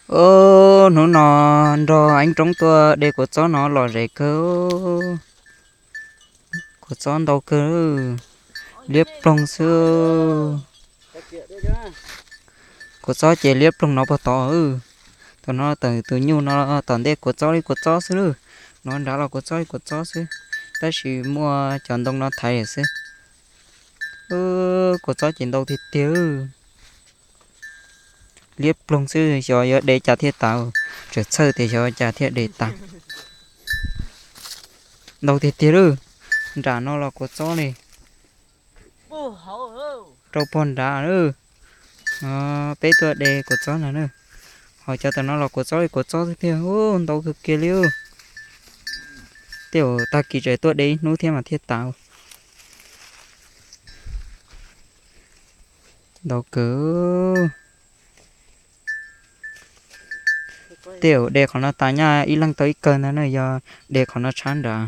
Ub, hnub no nrog Eeb Roob tuaj de kua txob no lom zem kawg. Kua txob ntau kawg, liab ploog xwb. Kua txob ces liab ploog no puag tod. Tam no tawm tus nyuj no tom ntej kua txob li kua txob xwb lawm. No nrad los kua txob li kua txob xwb, tab sis muaj cov ntoo no thaiv xwb. Kua txob ces ntau tiag tiag. Liab ploog xwb, xyov yuav de cas thiaj tas, tseem txhawj tias xyov cas thiaj de tas. Ntau tiag tiag lawm. Nram no los kua txob li, rau puag nrad lawm. Peb tuaj de kua txob na. Ho cov tam no los kua txob li kua txob tiag tiag, ntau kawg kiag li. Tej zaum tag kis tseem tuaj de ib hnub thiab mas thiaj tas. Ntau kawg. Tej zaum de qhov no tas nyaj ib leeg tau ib kawg ntag na, yog de qhov no tshab nrad.